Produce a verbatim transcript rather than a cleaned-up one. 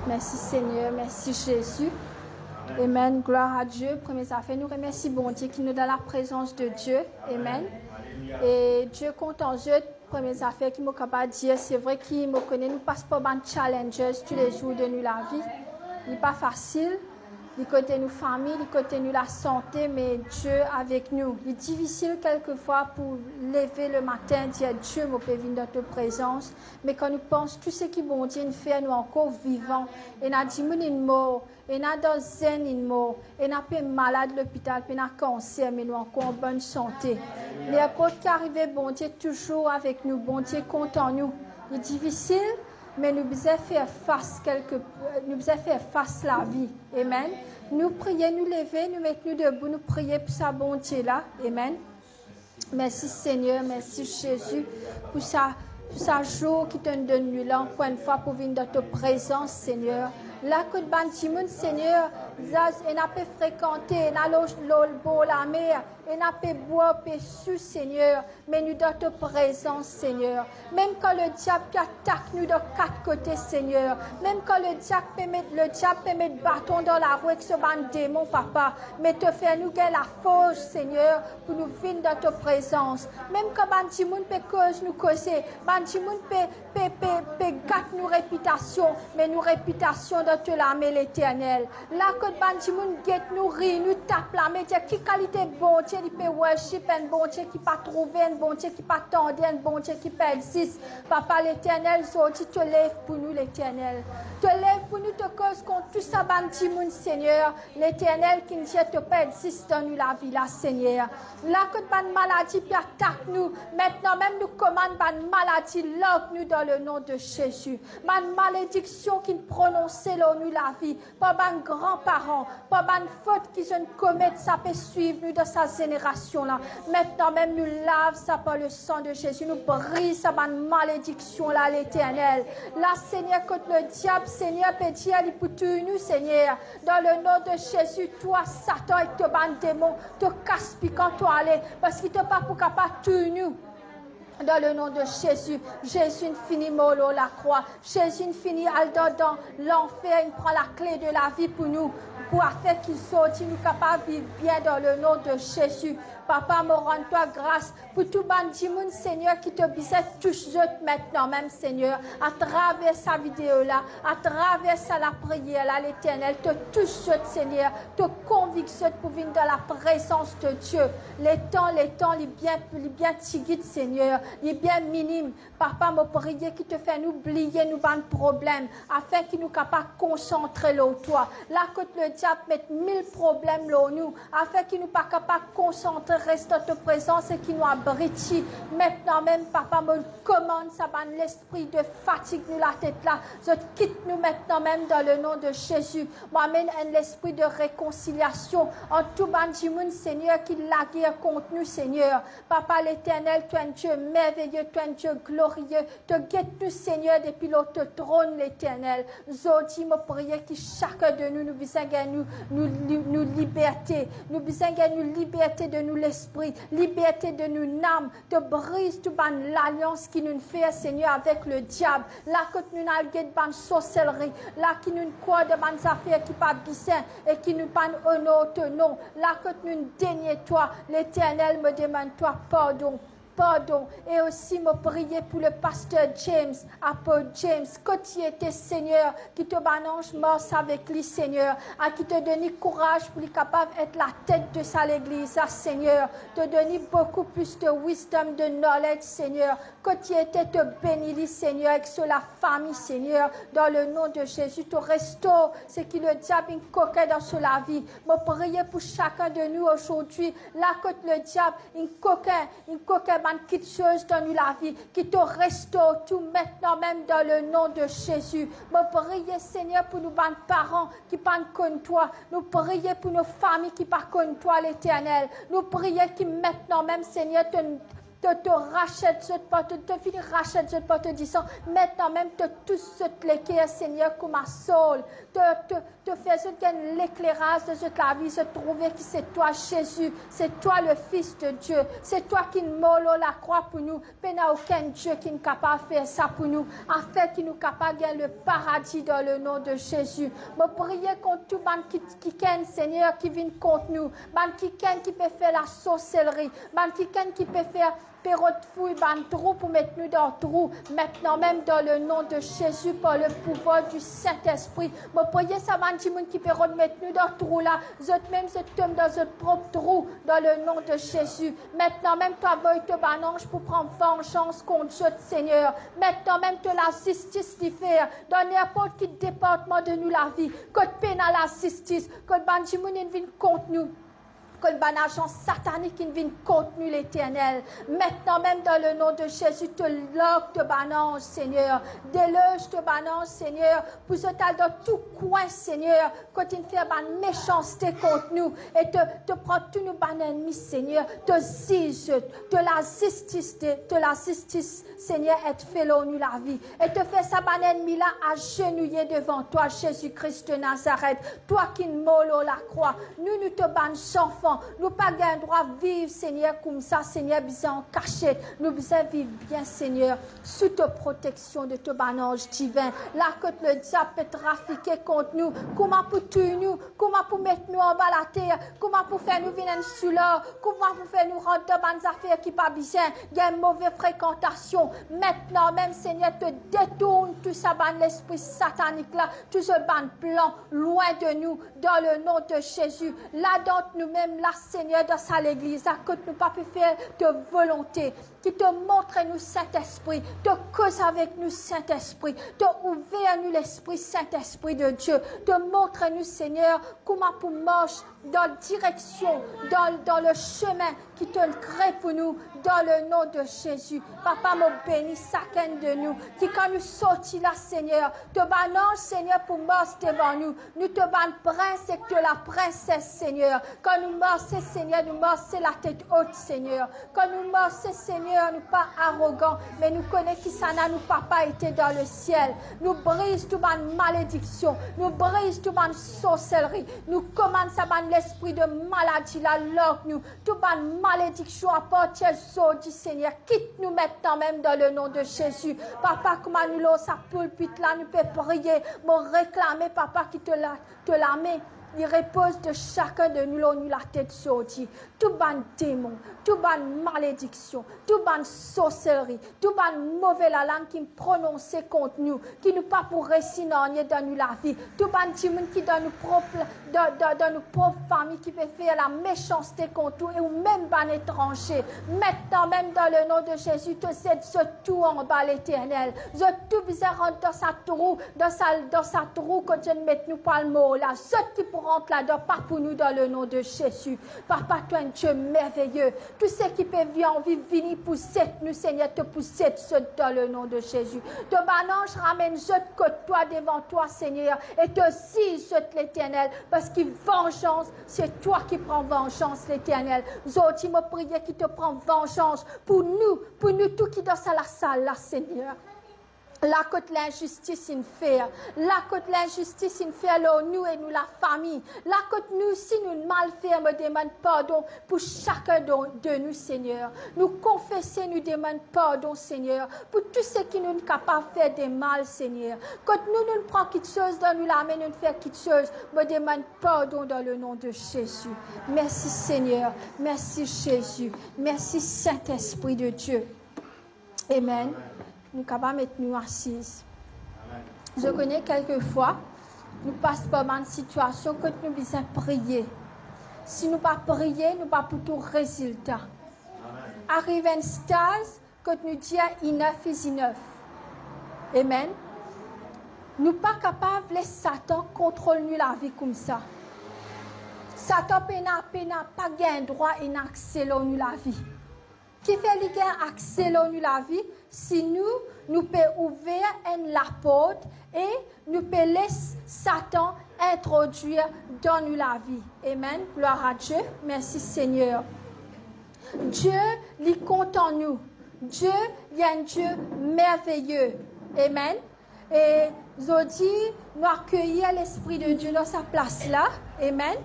Mersi Segner, mersi Zezi. Amen, glwar a Die. Premie zafer, nou remersi Bondie ki nou dan laprezans de Die. Amen. E Die kontan zot. Premie zafer ki mo kapav dir, se vre ki mo kone nou pas par bann challenges toulezour de nou lavi. Li pa fasil, li kote nou fami, li kote nou lasante, me Die avek nou. Li difisil kelkefwa pou leve lematin, dir, Die, mo pe vinn dan to prezans. Me kan nou pans tou seki Bondie inn fer, nou ankor vivan. Ena dimoun inn mor, ena dan zenn inn mor, ena pe malad lopital, pena kanser, me nou ankor an bonn sante. Ninport ki arive, Bondie touzour avek nou, Bondie kontan nou. Li difisil, me nou bizin fer fas kelke, nou bizin fer fas lavi. Amen. Nou priye, nou leve, nou met nou debou, nou priye pou sa Bondie la. Amen. Mersi Segner, mersi Zezi pou sa, pou sa zour ki to'nn donn nou la, ankor enn fwa pou vinn dan to prezans, Segner. La kot bann dimoun, Segner, zot ena pe frekante, ena lor, lor bor lamer, ena pe bwar, pe sou, Segner, me nou dan to prezans, Segner. Mem kan lediab pe atak nou dan kat kote, Segner, mem kan lediab pe met, lediab pe met baton dan larou ek so bann demon, Papa, me to fer nou gagn lafors, Segner, pou nou vinn dan to prezans. Mem kan bann dimoun pe koz nou koze, bann dimoun pe, pe, pe, pe gat nou repitasion, me nou repitasion dan to lame, Leternel. La kot bann dimoun get nou, rir nou, tap lame, dir, "Ki kalite Bondie li pe worship, enn Bondie ki pa trouve, enn Bondie ki pa tande, enn Bondie ki pa exis." Papa Leternel, zordi to lev pou nou, Leternel. To lev pou nou, to koz kont tou sa bann dimoun, Segner, Leternel, ki'nn dir to pa exis dan nou lavi la, Segner. La kot bann maladi pe atak nou, aster mem nou komann bann maladi larg nou dan le nom de Jésus. Bann malediksion ki'nn prononse lor nou lavi, par bann granparan, par bann fot ki zot inn komet, sa pe swiv nou dan sa zenerasion la. Aster mem nou lav sa par le sang de Jésus, nou briz sa bann malediksion la, Leternel. La, Segner, kot lediab, Segner, pe dir li pou touy nou, Segner, dan le nom de Jésus, twa, Satan, ek to bann demon, to kas pikan, to ale, parski to pa pou kapav touy nou. Dan le nom de Jésus, Zezi inn fini mor lor lakrwa. Zezi inn fini al dan, dan lanfer, inn pran lakle de lavi pou nou, pou afer ki zordi nou kapav viv bien dan le nom de Jésus. Papa, mo rann twa gras pou tou bann dimoun, Segner, ki to bizin tous zot aster mem, Segner, atraver sa video la, atraver sa lapriyer la, Leternel, to tous zot, Segner, to konvink zot pou vinn dan laprezans de Die. Letan, letan, li bien, li bien tigit, Segner, li bien minim. Papa, mo priye ki to fer nou bliye nou bann problem, afer ki nou kapav konsantre lor twa. La kot lediab met mil problem lor nou, afer ki nou pa kapav konsantre, res dan to prezans e ki nou abriti. Aster mem, Papa, mo komann sa bann lespri de fatig nou latet la, zot kit nou aster mem dan le nom de Jésus. Mo amenn enn lespri de rekonsiliasion ant tou bann dimoun, Segner, ki lager kont nou, Segner. Papa Leternel, to enn Die merveye, to enn Die glorie, to get nou, Segner, depi lor to tronn, Leternel. Zordi, mo priye ki sakenn de nou, nou bizin gagn nou, nou li-, nou liberte. Nou bizin gagn nou liberte de nou lespri, liberte de nou nam. To briz tou bann lalians ki nou'nn fer, Segner, avek lediab. La kot nou'nn al get bann sorselri, la ki nou'nn krwar dan bann zafer ki pa bizin e ki nou pa'nn onor to nom. La kot nou'nn denie twa, Leternel, mo demann twa pardon. Pardon. E osi, mo priye pou le paster James, apot James, kot li ete, Segner, ki to bann anz mars avek li, Segner, e ki to donn li kouraz pou li kapav et latet de sa legliz la, Segner. To donn li boukou plis de wisdom, de knowledge, Segner. Kot li ete, to beni li, Segner, ek so lafami, Segner, dan le nom de Jésus. To restor seki lediab inn kokin dan so lavi. Mo priye pou sakenn de nou azordi, la kot lediab inn kokin, inn kokin bann kiksoz dan nou lavi, ki to restor tou aster mem dan le nom de Jésus. Mo priye, Segner, pou nou bann paran ki pa'nn konn twa. Nou priye pou nou fami ki pa konn twa, Leternel. Nou priye ki aster mem, Segner, to To, to rasiet zot par to, to fini rasiet zot par to disan. Aster mem to tous zot leker, Segner, kouma Saul. To, to, to fer zot gagn lekleraz dan zot lavi, zot trouve ki se twa Zezi, se twa le Fis de Die, se twa ki mor lor lakrwa pou nou. Pena okenn die ki kapav fer sa pou nou, afer ki nou kapav gagn le paradi dan le nom de Zezi. Mo priye kont tou bann ki, kikenn, Segner, ki vinn kont nou, bann kikenn ki pe fer lasorselri, bann kikenn ki pe fer, pe rod fouy bann trou pou met nou dan trou. Aster mem dan le nom de Zezi, par le pouvwar di Sintespri, mo priye sa bann dimoun ki pe rod met nou dan trou la, zot mem zot tom dan zot prop trou, dan le nom de Zezi. Aster mem to avoy to bann anz pou pran vanzans kont zot, Segner. Aster mem to lazistis li fer dan ninport ki departman de nou lavi, kot pena lazistis, kot bann dimoun inn vinn kont nou, kot bann azan satanik inn vinn kont nou, Leternel. Aster mem dan le nom de Zezi, to larg to bann anz, Segner. Deloz to bann anz, Segner, pou zot al dan tou kwin, Segner, kot inn fer bann mesanste kont nou, e to, to pran tou nou bann ennmi, Segner, to ziz zot, to lazistis de, to lazistis, Segner, et fe lor nou lavi, e to fer sa bann ennmi la azenouye devan twa, Zezi Kris de Nazaret, twa ki mor lor lakrwa. Nou, nou to bann zanfan, nou pa gagn drwa viv, Segner, koumsa, Segner, bizin an kasiet. Nou bizin viv bien, Segner, sou to proteksion de to bann anz divin. La kot lediab pe trafike kont nou, kouma pou touy nou, kouma pou met nou anba later, kouma pou fer nou vinn enn soular, kouma pou fer nou rant dan bann zafer ki pa bizin, gagn move frekantasion. Aster mem, Segner, to detourn tou sa bann lespri satanik la, tou zot bann plan, lwin de nou, dan le nom de Zezi. La dan nou mem la, Segner, dan sa legliz la, kot nou pa pe fer to volonte, ki to montre nou, Sintespri, to koz avek nou, Sintespri, to ouver nou lespri, Sintespri de Die, to montre nou, Segner, kouma pou mars dan direksion, dan, dan le semin ki to kre pou nou, dan le nom de Zezi. Papa, mo beni sakenn de nou, ki kan nou sorti la, Segner, to bann anz, Segner, pou mars devan nou, nou to bann prins ek to laprinses, Segner. Kan nou marse, Segner, nou marse latet ot, Segner. Kan nou marse, Segner, nou pa arogan, me nou kone kisannla nou Papa ete dan lesiel. Nou briz tou bann malediksion, nou briz tou bann sorselri, nou komann sa bann lespri de maladi la larg nou. Tou bann malediksion apartir zordi, Segner, kit nou aster mem dan le nom de Zezi. Papa, kouma nou lor sa poulpit la, nou pe priye, mo reklame, Papa, ki to la, to lame, li repoz de sakenn de nou, lor nou latet zordi. Tou bann demon, tou bann malediksion, tou bann sorselri, tou bann move lalang ki prononse kont nou, ki nou pa pou resi nanye dan nou lavi, tou bann dimoun ki dan nou prop, dan, dan, dan nou prop fami ki pe fer lamesanste kont ou, e ou mem bann etranze, aster mem dan le nom de Zezi, to zet zot tou anba, Leternel. Zot tou bizin rant dan sa trou, dan sa, dan sa trou kot zot met nou pou al mor la. Zot ki pou rant ladan, pa pou nou, dan le nom de Zezi. Papa, to enn Die merveye. Tou seki pe vi-, anvi vini pou zet nou, Segner, to pou zet zot dan le nom de Zezi. To bann anz ramenn zot kot twa, devan twa, Segner, e to ziz zot, Leternel, parski vanzans, se twa ki pran vanzans, Leternel. Zordi, mo priye ki to pran vanzans pou nou, pou nou tou ki dan sa lasal la, Segner. La kot linzistis inn fer, la kot linzistis inn fer lor nou e nou lafami, la kot nou, si nou mal fer, mo demann pardon pou sakenn de, de nou, Segner. Nou konfese, nou demann pardon, Segner, pou tou seki nou kapav fer de mal, Segner. Kot nou, nou pran kiksoz dan nou lame, nou fer kiksoz, mo demann pardon dan le nom de Zezi. Mersi, Segner. Mersi, Zezi. Mersi, Sintespri de Die. Amen. Nou kapav met nou asiz. Zot kone, kelkefwa, nou pas par bann sitiasion kot nou bizin priye. Si nou pa priye, nou pa pou trouv rezilta. Ariv enn staz kot nou dir, enough is enough. Amen. Nou pa kapav les Satan kontrol nou lavi koumsa. Satan pena, pena, pa gagn drwa ena akse lor nou lavi. Kifer li gagn akse lor nou lavi? Si nou, nou pe ouver enn laport e nou pe les Satan introdwir dan nou lavi. Amen. Gloire à Dieu. Mersi, Segner. Dieu, li kontan nou. Dieu, li enn Dieu merveye. Amen. E zordi, nou akeyir Lespri de Dieu dan sa plas la. Amen.